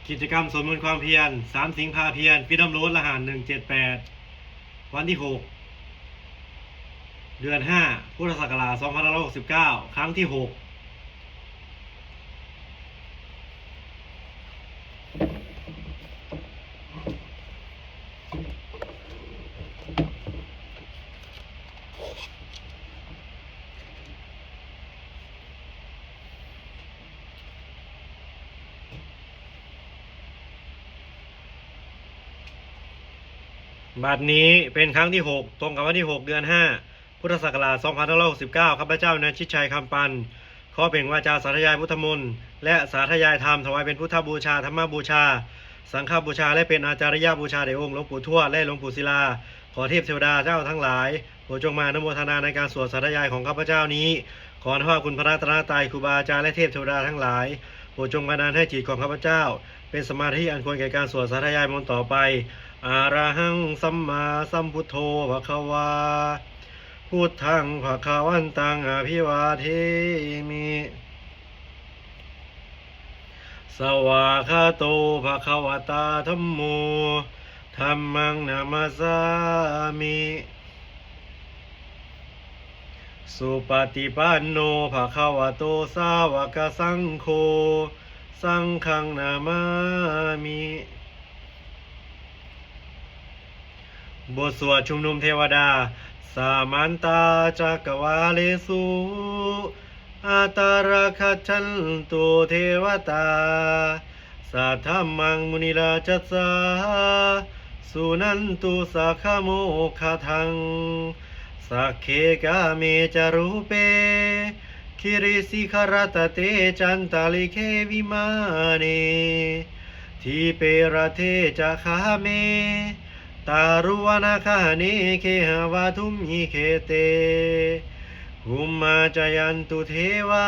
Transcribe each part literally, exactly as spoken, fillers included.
กิจกรรมสวดมนต์ความเพียร สามสิงห์พาเพียร Freedom Road รหัส หนึ่งเจ็ดแปด วันที่ หก เดือน ห้า พุทธศักราช สองพันห้าร้อยหกสิบเก้า ครั้งที่ หก บัดนี้เป็นครั้งที่ หก ตรงกับวันที่ หก เดือน ห้า พุทธศักราช สองพันห้าร้อยหกสิบเก้า ข้าพเจ้านายชิดชัย คำปัน ขอเปล่งวาจาสาธยายพุทธมนต์ และสาธยายธรรม ถวายเป็นพุทธบูชา ธรรมบูชา สังฆบูชา และเป็นอาจาริยบูชาแด่องค์หลวงปู่ทวด และหลวงปู่ศิลา ขอเทพเทวดาเจ้าทั้งหลาย โปรดจงมาอนุโมทนาในการสวดสาธยายของข้าพเจ้านี้ ขออนุภาพคุณพระรัตนตรัย ครูบาอาจารย์ และเทพเทวดาทั้งหลาย โปรดจงบันดาลให้จิตของข้าพเจ้า เป็นสมาธิอันควรแก่การสวดสาธยายมนต์ต่อไป Arahaṃ sammāsambuddho bhagavā. Buddhaṃ bhagavantaṃ abhivādemi. Svākkhāto bhagavatā dhammo. Dhammaṃ namassāmi. Supaṭipanno bhagavato sāvakasaṅgho. Saṅghaṃ namāmi. บทสวดชุมนุมเทวดา Samantā cakkavāḷesu atrāgacchantu devatā, saddhammaṃ munirājassa suṇantu saggamokkhadaṃ. Sagge kāme ca rūpe girisikharataṭe cantalikkhe vimāne, dīpe raṭṭhe ca gāme taruvanagahane gehavatthumhi khette, bhummā cāyantu devā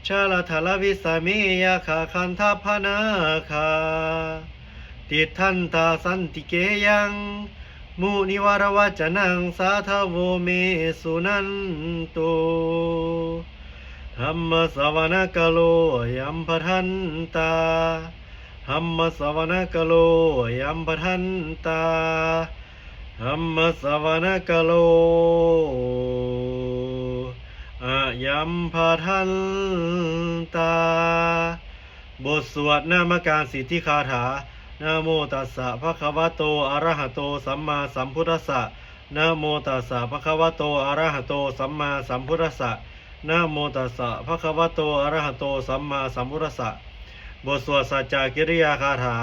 jalathalavisame yakkhagandhabbanāgā, tiṭṭhantā santike yaṃ munivaravacanaṃ sādhavo me suṇantu. Dhammassavanakālo ayam bhadantā. Dhammassavanakālo ayam bhadantā. Dhammassavanakālo ayam bhadantā. บทสวดนมการสิทธิคาถา Namo tassa bhagavato arahato sammāsambuddhassa. Namo tassa bhagavato arahato sammāsambuddhassa. Namo tassa bhagavato arahato sammāsambuddhassa. บทสวดสัจจกิริยาคาถา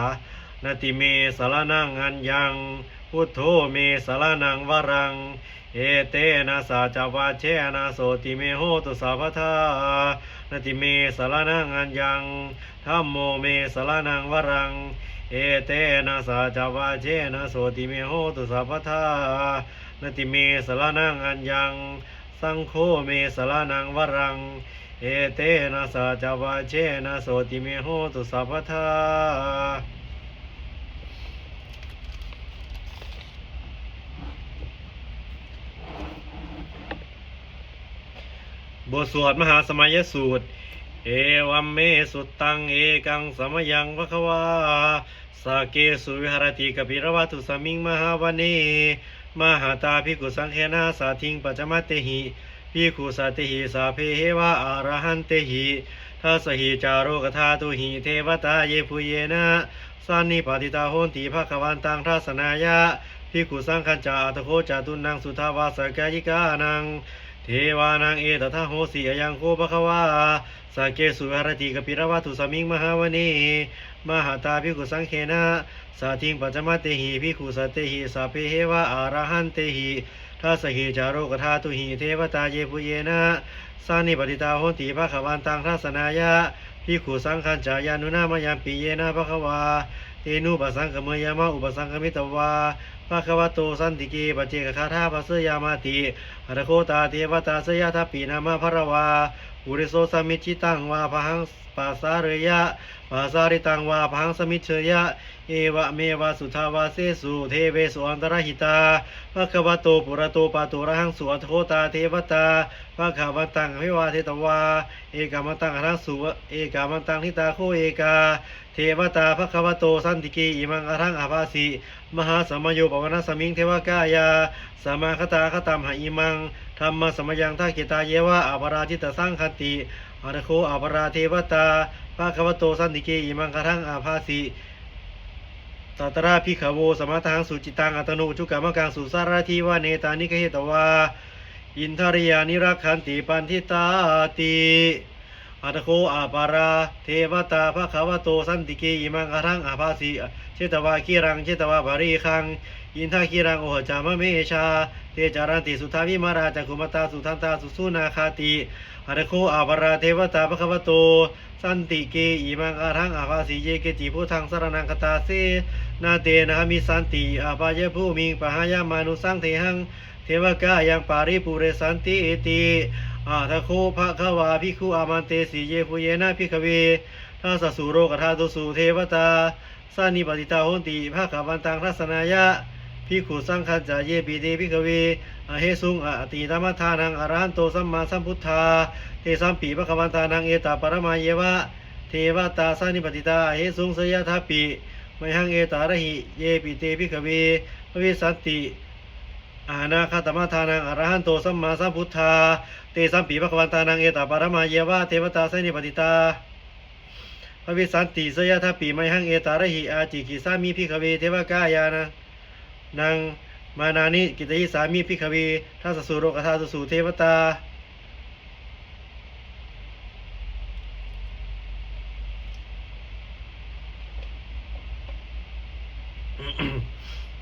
Natthi me saraṇaṃ aññaṃ, buddho me saraṇaṃ varaṃ, etena saccavajjena sotthi me hotu sabbadā. Natthi me saraṇaṃ aññaṃ, dhammo me saraṇaṃ varaṃ, etena saccavajjena sotthi me hotu sabbadā. Natthi me saraṇaṃ aññaṃ, saṅgho me saraṇaṃ varaṃ, etena saccavajjena sotthi me hotu sabbadā. บทสวดมหาสมัยสูตร Evaṃ me sutaṃ. Ekaṃ samayaṃ bhagavā sakkesu viharati kapilavatthusmiṃ mahāvane mahatā bhikkhusaṅghena saddhiṃ pañcamattehi bhikkhusatehi sabbeheva arahantehi. Dasahi ca lokadhātūhi devatā yebhuyyena sannipatitā honti bhagavantaṃ dassanāya bhikkhusaṅghañca. Atha kho catunnaṃ suddhāvāsakāyikānaṃ devānaṃ etadahosi: Ayaṃ kho bhagavā sakkesu viharati kapilavatthusmiṃ mahāvane mahatā bhikkhusaṅghena saddhiṃ pañcamattehi bhikkhusatehi sabbeheva arahantehi. Dasahi ca lokadhātūhi devatā yebhuyyena sannipatitā honti bhagavantaṃ dassanāya bhikkhusaṅghañca. Yannūna mayampi yena bhagavā tenupasaṅkameyyāma, upasaṅkamitvā bhagavato santike paccekagāthā bhāseyyāmāti. Atha kho tā devatā seyyathāpi nāma balavā puriso sammiñjitaṃ vā bāhaṃ pasāreyya, pasāritaṃ vā bāhaṃ sammiñjeyya, evameva suddhāvāsesu devesu antarahitā bhagavato purato pāturahaṃsu. Atha kho tā devatā bhagavantaṃ abhivādetvā ekamantaṃ aṭṭhaṃsu. Ekamantaṃ ṭhitā kho ekā devatā bhagavato santike imaṃ gāthaṃ abhāsi: Mahāsamayo pavanasmiṃ devakāyā samāgatā, āgatamha imaṃ dhammasamayaṃ dakkhitāyeva aparājitasaṅghanti. Atha kho aparā devatā bhagavato santike imaṃ gāthaṃ abhāsi: Tatra bhikkhavo samādahaṃsu cittaṃ attano ujukamakaṃsu, sārathīva nettāni gahetvā indriyāni rakkhanti paṇḍitāti. Atha kho aparā devatā bhagavato santike imaṃ gāthaṃ abhāsi: Chetvā khīlaṃ chetvā palighaṃ indakhīlaṃ ohaccamanejā, te caranti suddhā vimalā cakkhumatā sudantā susunāgāti. Atha kho aparā devatā bhagavato santike imaṃ gāthaṃ abhāsi: Ye keci buddhaṃ saraṇaṃ gatāse, na te gamissanti apāyabhūmiṃ, pahāya mānusaṃ dehaṃ devakāyaṃ paripūressantīti. Atha kho bhagavā bhikkhū āmantesi: Yebhuyyena bhikkhave dasasu lokadhātūsu devatā sannipatitā honti bhagavantaṃ dassanāya bhikkhusaṅghañca, yepi te bhikkhave ahesuṃ atītamaddhānaṃ arahanto sammāsambuddhā, tesampi bhagavantānaṃ etaparamāyeva devatā sannipatitā ahesuṃ, seyyathāpi mayhaṃ etarahi. Yepi te bhikkhave bhavissanti anāgatamaddhānaṃ arahanto sammāsambuddhā, tesampi bhagavantānaṃ etaparamāyeva devatā sannipatitā bhavissanti, seyyathāpi mayhaṃ etarahi. Ācikkhissāmi bhikkhave devakāyānaṃ mānāni. Kittayissāmi bhikkhave dasasu lokadhātūsu devatā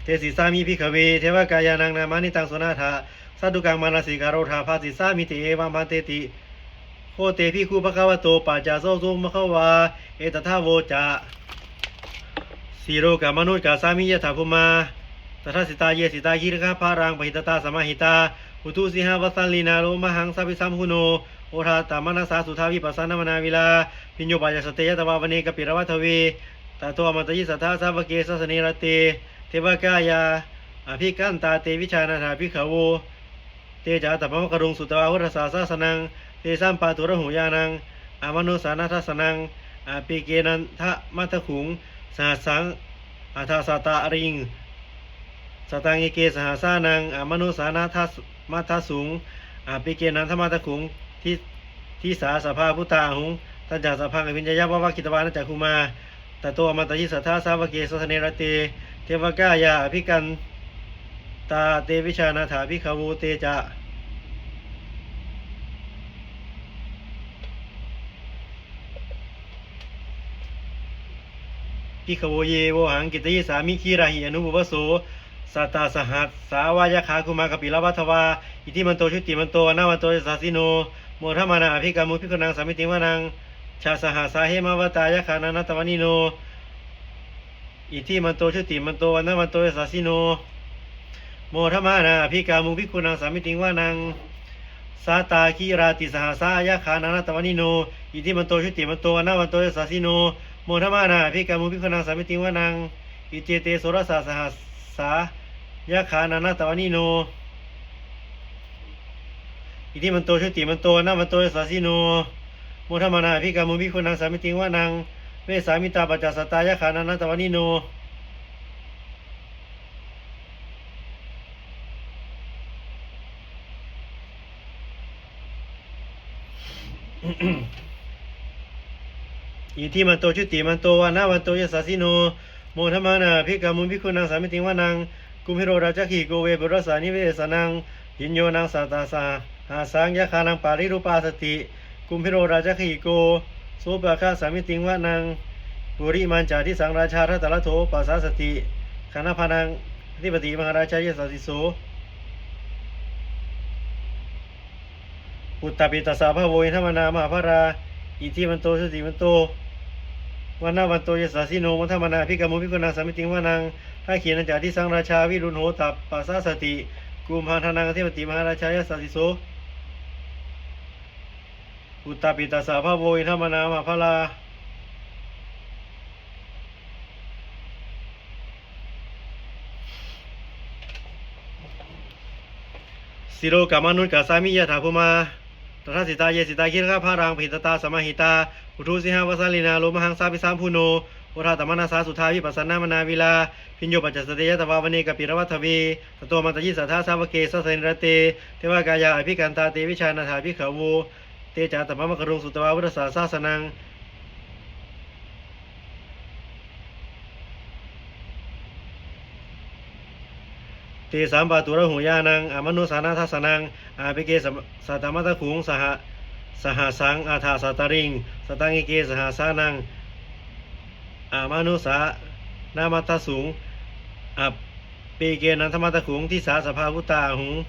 desissāmi bhikkhave devakāyānaṃ nāmāni. Taṃ suṇātha sādhukaṃ manasikarotha bhāsissāmīti. Evaṃ bhanteti kho te bhikkhū bhagavato paccassosuṃ. Bhagavā etadavoca: Silokamanukassāmi yattha bhummā tadassitā, ye sitā girigabbharaṃ pahitattā samāhitā, puthū sīhāva sallīnā lomahaṃsābhisambhuno, odātamanasā suddhā vippasannamanāvilā, bhiyyo pañcasate ñatvā vane kāpilavatthave, tato āmantayi satthā sāvake sāsane rate devakāyā abhikkantā. Te vijānātha bhikkhavo, te ca ātappamakaruṃ sutvā buddhassa sāsanaṃ. Tesampāturahu ñāṇaṃ amanussāna dassanaṃ, appeke nātha maddakhuṃ sahassaṃ atha sattariṃ, sataṃ eke sahassānaṃ amanussāna maddasuṃ, appeke nātha maddakhuṃ disā sabbā phuṭā ahuṃ. Tañca sabbaṃ abhiññāya vavakkhitvāna cakkhumā, tato āmantayi satthā sāvake sāsane rate devakāyā abhikkantā. Te vijānātha bhikkhavo, te ca bhikkhavo, ye vohaṃ kittayissāmi girāhi anupubbaso sattasahassā va yakkhā bhummā kāpilavatthavā, iddhimanto jutimanto vaṇṇavanto yasassino, modamānā abhikkāmuṃ bhikkhūnaṃ samitiṃ vanaṃ. Chasahassā hemavatā yakkhā nānattavaṇṇino, iddhimanto jutimanto vaṇṇavanto yasassino, modamānā abhikkāmuṃ bhikkhūnaṃ samitiṃ vanaṃ. Sātāgirā tisahassā yakkhā nānattavaṇṇino, iddhimanto jutimanto vaṇṇavanto yasassino, modamānā abhikkāmuṃ bhikkhūnaṃ samitiṃ vanaṃ. Iccete soḷasasahassā yakkhā nānattavaṇṇino, iddhimanto jutimanto vaṇṇavanto yasassino, modamānā abhikkāmuṃ bhikkhūnaṃ samitiṃ vanaṃ. Vessāmittā pañcasatā yakkhā nānattavaṇṇino, iddhimanto jutimanto vaṇṇavanto yasassino, modamānā abhikkāmuṃ bhikkhūnaṃ samitiṃ vanaṃ. Kumbhīro rājagahiko vepullassa nivesanaṃ, bhiyyo naṃ satasahassaṃ yakkhānaṃ payirupāsati, kumbhīro rājagahiko sopāga samitiṃ vanaṃ. Purimañca disaṃ rājā dhataraṭṭho pasāsati, gandhabbānaṃ adhipati mahārājā yasassi so. Puttāpi tassa bahavo indanāmā mahabbalā, iddhimanto jutimanto vaṇṇavanto yasassino, modamānā abhikkāmuṃ bhikkhūnaṃ samitiṃ vanaṃ. Dakkhiṇañca disaṃ rājā Virūḷho tappasāsati. Kumbhaṇḍānaṃ adhipati mahārājā yasassi so. Puttāpi tassa bahavo indanāmā mahabbalā. Silokamanukassāmi yattha bhummā tadassitā. Ye sitā girigabbharaṃ pahitattā samāhitā. Puthū sīhāva sallīnā lomahaṃsābhisambhuno. Odātamanasā suddhā vippasannamanāvilā. Bhiyyo pañcasate ñatvā vane kāpilavatthave. Tato āmantayi satthā sāvake sāsane rate. Devakāyā abhikkantā te vijānātha bhikkhavo. Te ca ātappamakaruṃ sutvā buddhassa sāsanaṃ. Tesampāturahu ñāṇaṃ amanussāna dassanaṃ. Appeke sam- satamaddakkhuṃ saha- sahassaṃ atha sattariṃ. Sataṃ eke sahassānaṃ amanussānamaddasuṃ. Appekenantamaddakkhuṃ disā sabbā phuṭā ahuṃ.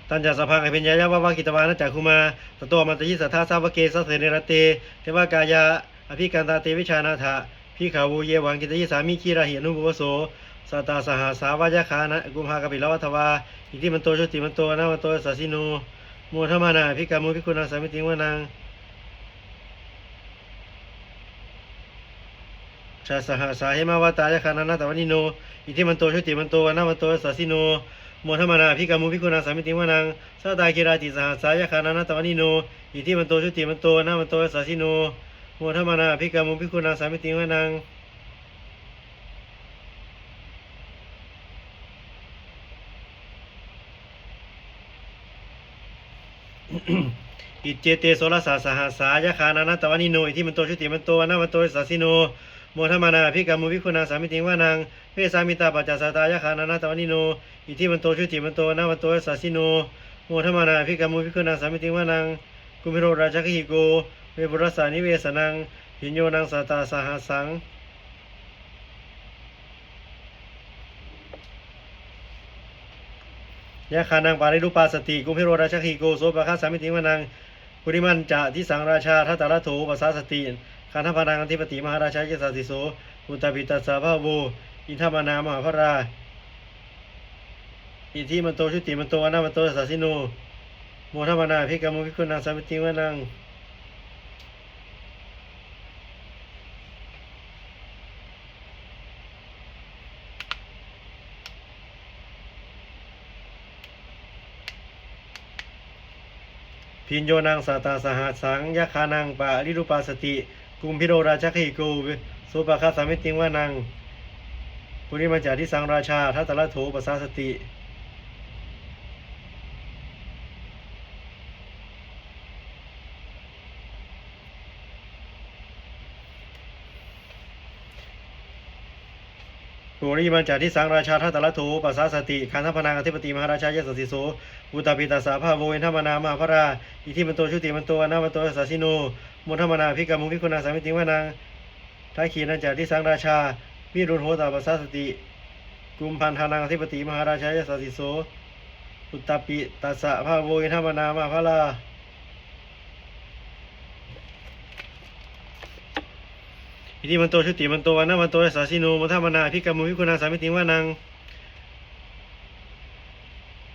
Tañca sabbaṃ abhiññāya vavakkhitvāna cakkhumā. Tato āmantayi satthā sāvake sāsane rate. Devakāyā abhikkantā te vijānātha bhikkhavo. Ye evaṃ kittayissāmi girāhi anupubbaso. Sattasahassā va yakkhā kumbhakāpilavatthavā. Iddhimanto jutimanto vaṇṇavanto yasassino. Modamānā abhikkāmuṃ bhikkhūnaṃ samitiṃ vanaṃ. Chasahassā hemavatā yakkhā nānattavaṇṇino. Iddhimanto jutimanto vaṇṇavanto yasassino. Modamānā abhikkāmuṃ bhikkhūnaṃ samitiṃ vanaṃ. Sātāgirā tisahassā yakkhā nānattavaṇṇino. Iddhimanto jutimanto vaṇṇavanto yasassino. Modamānā abhikkāmuṃ bhikkhūnaṃ samitiṃ vanaṃ. Iccete soḷasasahassā yakkhā nānattavaṇṇino. Iddhimanto jutimanto vaṇṇavanto yasassino. Modamānā abhikkāmuṃ bhikkhūnaṃ samitiṃ vanaṃ. Vessāmittā pañcasatā yakkhā nānattavaṇṇino. Iddhimanto jutimanto vaṇṇavanto yasassino. Modamānā abhikkāmuṃ bhikkhūnaṃ samitiṃ vanaṃ. Kumbhīro rājagahiko vepullassa nivesanaṃ. Bhiyyo naṃ satasahassaṃ yakkhānaṃ pālitupassati. Kumbhīro rājagahiko sopāga samitiṃ vanaṃ. Purimañca disaṃ rājā dhataraṭṭho pasāsati. Gandhabbānaṃ adhipati mahārājā yasassi so. Puttāpi tassa bahavo indanāmā mahabbalā. Iddhimanto jutimanto vaṇṇavanto yasassino. Modamānā abhikkāmuṃ bhikkhūnaṃ samitiṃ vanaṃ. Bhiyyo naṃ satasahassaṃ yakkhānaṃ pālitupassati. Kumbhīro rājagahiko sopāga samitiṃ vanaṃ. Purimañca disaṃ rājā dhataraṭṭho pasāsati. Purimañca disaṃ rājā dhataraṭṭho pasāsati. Gandhabbānaṃ adhipati mahārājā yasassi so. Puttāpi tassa bahavo indanāmā mahabbalā. Iddhimanto jutimanto vaṇṇavanto yasassino. Modamānā abhikkāmuṃ bhikkhūnaṃ samitiṃ vanaṃ. Dakkhiṇañca disaṃ rājā virūḷho tappasāsati. Kumbhaṇḍānaṃ adhipati mahārājā yasassi so. Puttāpi tassa bahavo indanāmā mahabbalā. Iddhimanto jutimanto vaṇṇavanto yasassino. Modamānā abhikkāmuṃ bhikkhūnaṃ samitiṃ vanaṃ.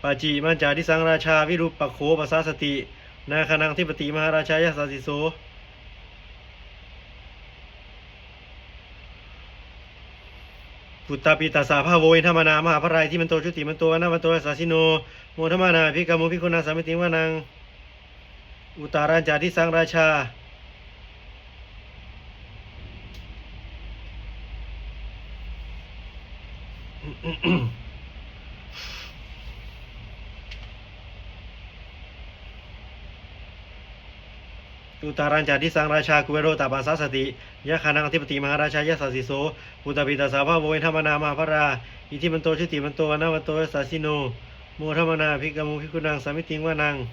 Pacchimañca disaṃ rājā virūpakkho pasāsati. Nāgānaṃ adhipati mahārājā yasassi so. Puttāpi tassa bahavo indanāmā mahabbalā. Iddhimanto jutimanto vaṇṇavanto yasassino. Modamānā abhikkāmuṃ bhikkhūnaṃ samitiṃ vanaṃ. Uttarañca disaṃ rājā Uttarañca disaṃ rājā kuvero tappasāsati. Yakkhānaṃ adhipati mahārājā yasassi so. Puttāpi tassa bahavo indanāmā mahabbalā. Iddhimanto jutimanto vaṇṇavanto yasassino. Modamānā abhikkāmuṃ bhikkhūnaṃ samitiṃ vanaṃ.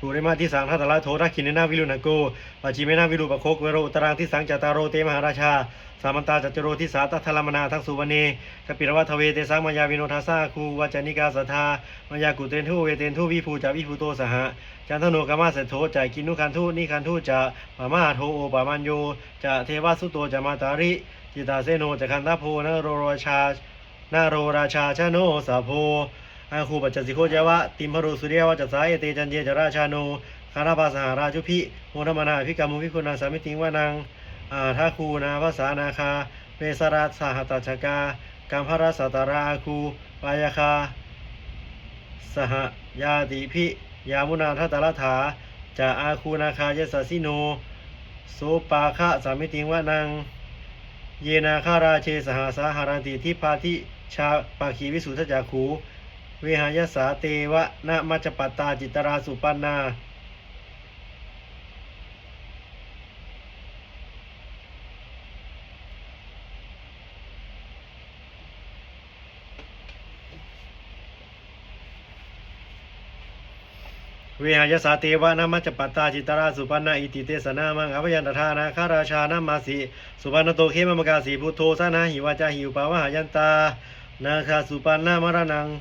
Purimadisaṃ Dhataraṭṭho, dakkhiṇena Virūḷhako, pacchimena Virūpakkho, Kuvero uttaraṃ disaṃ. Cattāro te mahārājā, samantā caturo disā, daddallamānā aṭṭhaṃsu vane, Kapilavatthave. Tesaṃ māyāvino dāsā, āgū vañcanikā saṭhā, Māyā kuṭeṇḍu veṭeṇḍu, Viṭū ca Viṭuṭo saha, Candano Kāmaseṭṭho ca, Kinnughaṇḍu Nighaṇḍu ca, Pamāddo Opamañño ca, Devasūto ca Mātali, Cittaseno ca Gandhabbo, Naḷo rājā, Naḷo rājā Janosabho, Āgū Pañcasikho ceva, Timbarū Suriyavacchasā, Ete caññe ca rājāno, Gandhabbā saha rājubhi, Modamānā abhikkāmuṃ, Bhikkhūnaṃ samitiṃ vanaṃ. Athāgū Nābhasā Nāgā, Vesālā saha Tacchakā, Kambalassatarā āgū, Pāyāgā saha ñātibhi, Yāmunā Dhataraṭṭhā ca, Āgū Nāgā yasassino, Sopāga samitiṃ vanaṃ. Ye Nāgarāje sahasā haranti, Dibbā dijā pakkhi visuddhacakkhū, Vehāyasā te vanamajjhapattā, Citrā Supaṇṇā Vehāyasā te vanamajjhapattā, Citrā Supaṇṇā iti tesa nāmaṃ. Abhayantadā Nāgarājānamāsi, Supaṇṇato khemamakāsi buddho, Saṇhāhi vācāhi upavhayantā, Nāgā Supaṇṇamaraṇaṃ,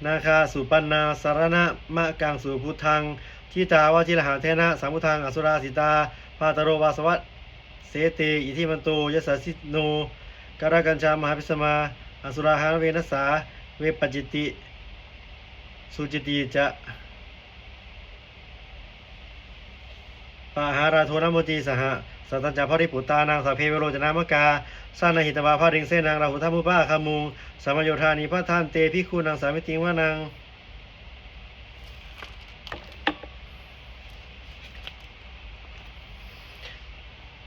Nāgā Supaṇṇasaraṇamakaṃsu buddhaṃ. Jitā vajirahatthena, samuddaṃ asurā sitā, Bhātaro Vāsava sete, iddhimanto yasassino. Kālakañjā Mahābhismā, asurā dānaveghasā, Vepacitti Sucitti ca, Pahārādo Namucī saha, Satañca Baliputtānaṃ, sabbe Verocanāmakā, sannayhitvā baliṃ senaṃ, Rāhubhaddamupāgamuṃ, samayodāni bhaddante, Bhikkhūnaṃ samitiṃ vanaṃ.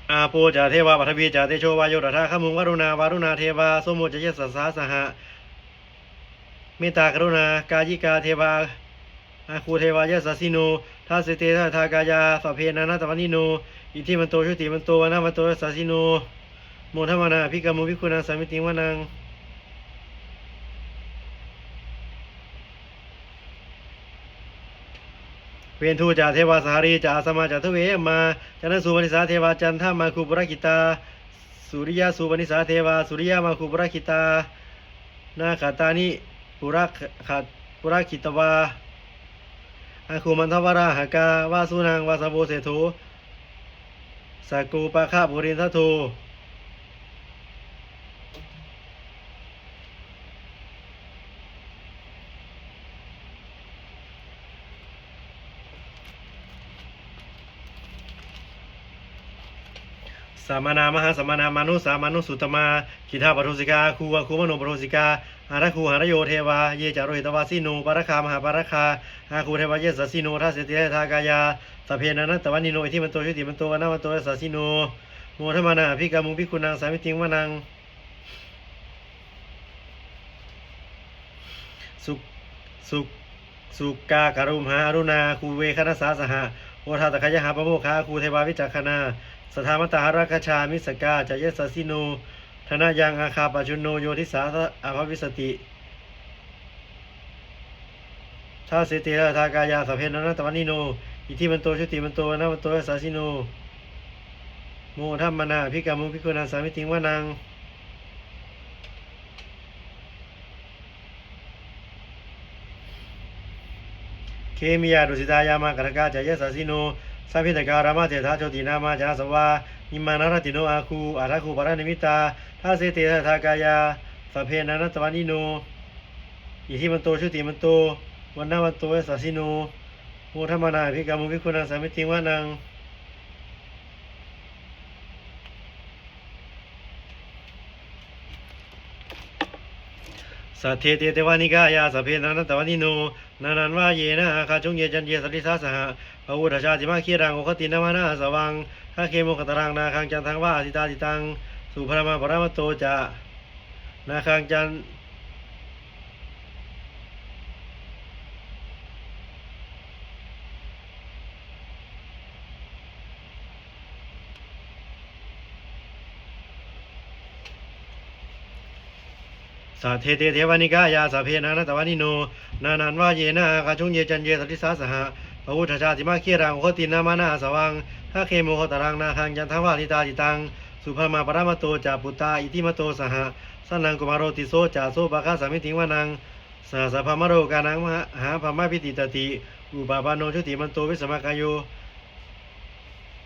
Āpo ca devā paṭhavī ca, Tejo Vāyo tadāgamuṃ, Varuṇā Vāruṇā devā, Somo ca Yasasā saha, Mettākaruṇākāyikā devā, Āgū devā yasassino. Dasete dasadhā kāyā, sabbe nānattavaṇṇino, Iddhimanto jutimanto, vaṇṇavanto yasassino, Modamānā abhikkāmuṃ, Bhikkhūnaṃ samitiṃ vanaṃ. Veṇḍū ca devā sahalī ca, Asamā ca duve yamā, Candassūpanisā devā, Candamāgū purakkhitā, Suriyassūpanisā devā, Suriyamāgū purakkhitā, Nakkhattāni purakkhit- purakkhitvā, Āgū mandavalāhakā, Vasūnaṃ vāsavo seṭṭho, Sakkopāga purindado. Samānā Mahāsamānā, Mānusā Mānusuttamā, Khiḍḍāpadūsikā Āgū, Āgū Manopadūsikā, Athāgū Harayo devā, Ye ca Lohitavāsino, Pāragā Mahāpāragā, Āgū devā yasassino. Dasete dasadhā kāyā, sabbe nānattavaṇṇino, Iddhimanto jutimanto, vaṇṇavanto yasassino, Modamānā abhikkāmuṃ, Bhikkhūnaṃ samitiṃ vanaṃ. Su- su- Sukkā karumhā aruṇā, Āgū veghanasā saha, Odātagayhā pāmokkhā, Āgū devā vicakkhaṇā, Sadāmattā Hāragajā, Missakā ca yasassino, Thanayaṃ āga pajjunno, Yo disā abhivassati. Dasete dasadhā kāyā, sabbe nānattavaṇṇino, Iddhimanto jutimanto, vaṇṇavanto yasassino, Modamānā abhikkāmuṃ, Bhikkhūnaṃ samitiṃ vanaṃ. Khemiyā tusitā yāmā, Kaṭṭhakā ca yasassino, Lambitakā lāmaseṭṭhā, Jotināmā ca āsavā, Nimmānaratino Āgū, Athāgū Paranimmitā. Dasete dasadhā kāyā, sabbe nānattavaṇṇino, Iddhimanto jutimanto, vaṇṇavanto yasassino, Modamānā abhikkāmuṃ, Bhikkhūnaṃ samitiṃ vanaṃ. Saṭṭhete devanikāyā, sabbe nānattavaṇṇino, Nānattavaṇṇena āgañchuṃ, ye caññe sadisā saha. Pavutthajātimakkhilaṃ, oghatiṇṇamanāsavaṃ, Dakkhemoghataraṃ nāgaṃ, candaṃva asitātitaṃ. Subrahmā paramatto ca, nāgaṃ can- Saṭṭhete devanikāyā sabbe nānattavaṇṇino, nānattavaṇṇena āgañchuṃ ye caññe sadisā saha. Pavutthajātimakkhilaṃ oghatiṇṇamanāsavaṃ, dakkhemoghataraṃ nāgaṃ candaṃva ritāyitaṃ. Subrahmā paramatto ca puttā iddhimato saha, sanaṅkumāro tisso ca sopāga samitiṃ vanaṃ. Sahassabrahmalokānaṃ mahābrahmābhitiṭṭhati, upapanno jutimanto bhismākāyo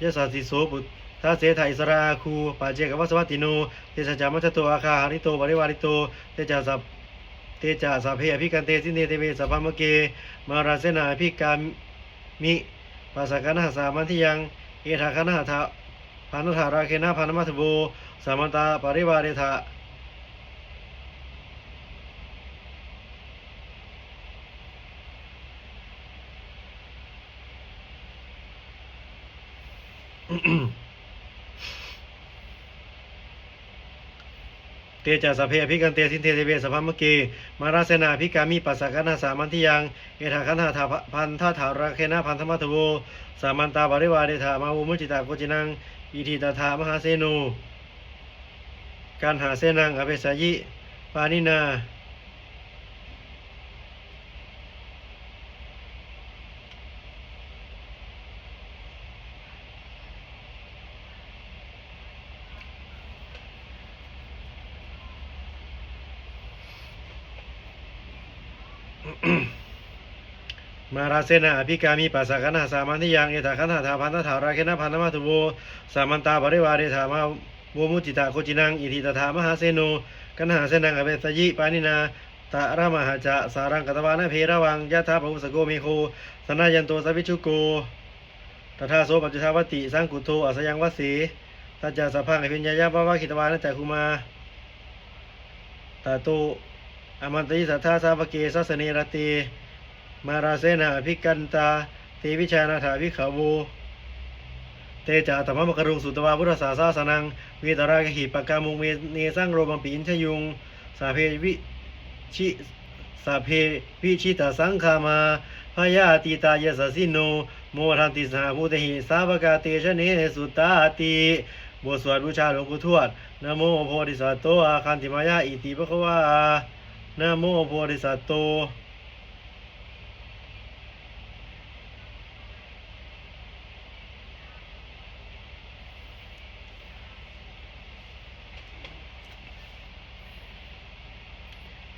yasassi so. Puttaseṭṭhā issarā āgū paccekavasavattino, tesañca majjhato āgā hārito parivārito. Te ca sab- te ca sabbe abhikkante sinde deve sabrahmake, mārasenā abhikkāmi passa kaṇhassa mandiyaṃ. Etha gaṇhatha bandhatha rāgena bandhamatthu vo, samantā parivāretha Te ca sabbe abhikkante sinde deve sabrahmake, mārasenā abhikkāmi passa kaṇhassa mandiyaṃ. Etha gaṇhatha bandhatha rāgena bandhamatthu vo, samantā parivāretha mā vo muñcittha koci naṃ. Iti tattha mahāseno kaṇhasenaṃ apesayi pāṇinā. Mārasenā abhikkāmi passa kaṇhassa mandiyaṃ. Etha gaṇhatha bandhatha rāgena bandhamatthu vo, samantā parivāretha mā vo muñcittha koci naṃ. Iti tattha mahāseno kaṇhasenaṃ apesayi pāṇinā. Talamāhacca sāraṃ katvāna bheravaṃ, yathā pāvussako megho thanayanto savijjuko, tadā so paccudāvatti saṅkuddho asayaṃvase. Tañca sabbaṃ abhiññāya vavakkhitvāna cakkhumā, tato āmantayi satthā sāvake sāsane rate. Mārasenā abhikkantā te vijānātha bhikkhavo. Te ca ātappamakaruṃ sutvā buddhassa sāsanaṃ, vītarāgehi pakkāmuṃ nesaṃ lomampi iñjayuṃ. Sabbe vichi- sabbe vijitasaṅgāmā bhayātītā yasassino, modanti saha bhūtehi sāvakā te janesutāti. บทสวดบูชาหลวงปู่ทวด Namo bodhisatto āgantimāya iti bhagavā. Namo bodhisatto.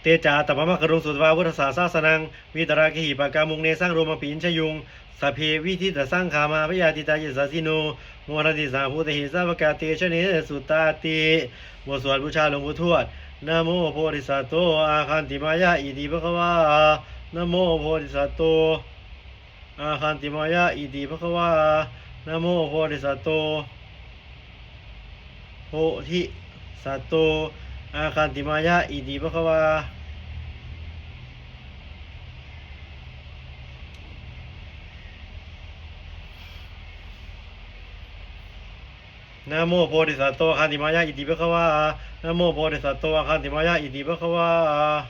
Te ca ātappamakaruṃ sutvā buddhassa sāsanaṃ, vītarāgehi pakkāmuṃ nesaṃ lomampi iñjayuṃ. Sabbe vijitasaṅgāmā bhayātītā yasassino, modanti saha bhūtehi sāvakā te janesutāti. บทสวดบูชาหลวงปู่ทวด Namo bodhisatto āgantimāya iti bhagavā. Namo bodhisatto āgantimāya iti bhagavā. Namo bodhisatto bodhisatto āgantimāya iti bhagavā. Namo bodhisatto āgantimāya iti bhagavā. Namo bodhisatto āgantimāya iti bhagavā.